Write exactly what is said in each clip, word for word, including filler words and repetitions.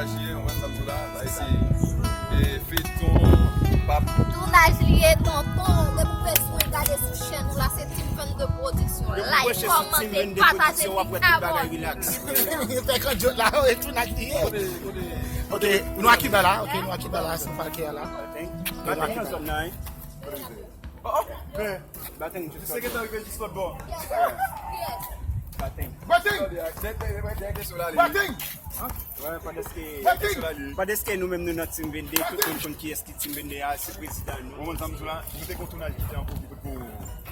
tounaj li ye, ou wè sa m di w la, la, e se, e, feyton, pap. Tounaj li ye, tonton. Depi w bezwen gade sou chèn nou la, se Team vennde Production. Like, kòmante, pataje, abòne. Pè Kandyot la, e tounaj li ye. Ok, nou a Kiba la, ok, nou a Kiba la, se Falke a la. Nou a Kiba la. Oh, oh. Bateng, se ki ta rive jis lòt bò. Bateng. Bateng! Bateng! Wè, pandanske, pandanske nou menm nou nan Team vennde, tout moun konn kiyès ki Team vennde a, se prezidan nou. Ou konn sa m di w la, nou te konn tounaj ki te an kote pou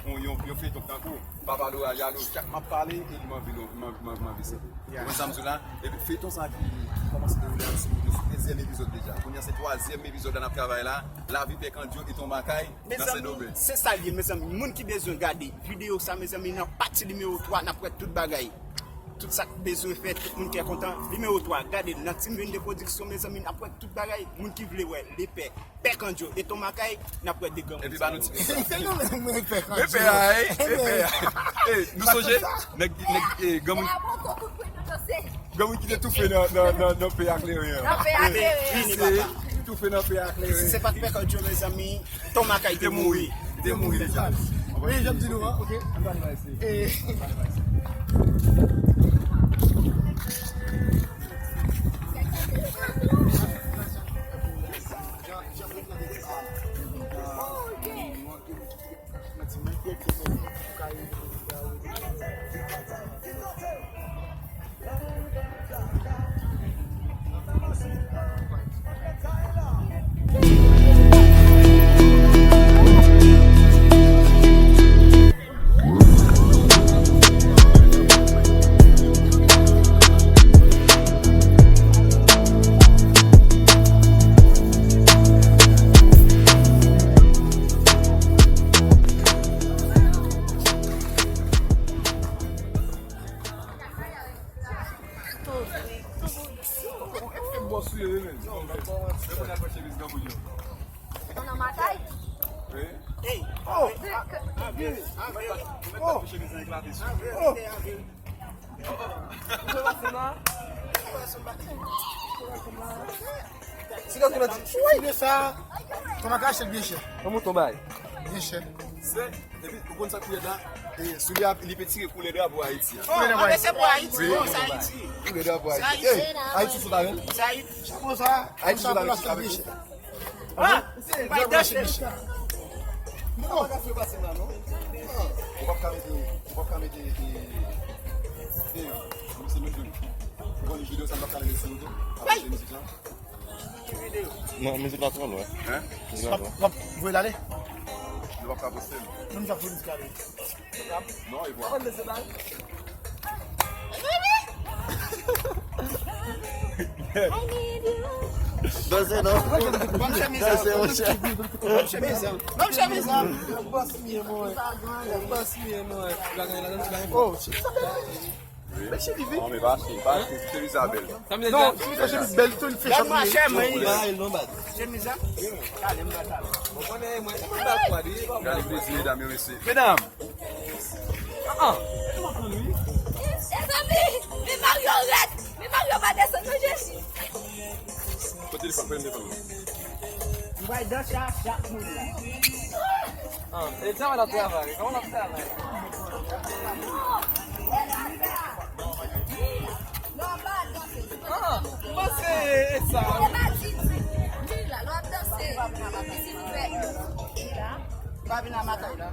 yon, yon, yon feyton tankou Papa Lora Yalo, chak m ap pale, e m anvi, m anvi, m anvi, m anvi sete. Ou konn sa m di w la, epi feyton sa ki, ki kòmanse dewoule a sou, sou kenzyèm epizòd deja. Kounye a se twazyèm epizòd la n ap travay la, lavi Pè Kandyot e Ton Makay. Mezanmi, se sa l ye, mezanmi. Moun ki bezwen gade videyo sa, mezanmi, nan pati nimewo twa, n ap wè tout bagay. Tout sa k bezwen fè, tout moun ki kontan. Nimewo twa, gade l nan Team vennde Production, mezanmi, n ap wè tout bagay. Moun ki vle wè lepè, Pè Kandyot e Ton Makay, n ap wè de granmoun. Epi ba nou ti. Se nou menm, mwen, Pè Kandyot. Lepè a, ey, lepè a. Ey, nou sonje, nèg, nèg, ey, granmoun. Granmoun ki te toufe nan, nan, nan, nan pè a kleren an. Nan pè a kleren. Se toufe nan pè a kleren. Si se pa t Pè Kandyot, mezanmi, Ton Makay te mouri. Li te mouri deja. Wi, jan m di nou an, ok. E Sinon, sinon, ti, ti, ti, sa, kòman ka achete l byen chè? Yon mouton bay. Byen chè. Se, epi, ou konn sa koulè la? E, soulye a, li pe tire koulè drapo Ayiti a. Koulè drapo Ayiti. Se pou Ayiti. Wi, bon, sa Ayiti. Koulè drapo Ayiti. Ayiti sou la menm. Sa Ayiti. Chapo sa, Ayiti sou la menm. Byen chè. Ah, se bay dansè. Non, ou p ap ka mete, ou p ap ka mete, e, e, se mete. Ou konn videyo sa, m p ap ka mete sou YouTube. Apre se mizik lan. Non, mizik la twò lwen. Hein? Mizik la twò lwen. W ap, w ap voye l ale? Nou p ap ka poste l. Nou, nou ap voye mizik ale. Non, e bon. Danse non. Danse, monchè. Ban m chemiz la. Ban m chemiz la. Ban m chemiz la. Oh, chemiz la bèl. Wi. An, men pa achte, pa achte, chemiz la bèl. Non, chemiz la, chemiz bèl, tou, li fè chòp li. Gad machè, mwen. Chemiz la. Talè, m ba talè. Gade plezi medam yo, mesye. Medam! Ah, ah. Mezanmi, men Mario rèd. Men Mario pa desann nan Jezi. Kote telefòn, kote telefòn? M pral danse ak chak moun la. Ah, e sa w ap travay? Kòman w ap travay? Ah, mwen se, e sa. Pa vin nan batay la.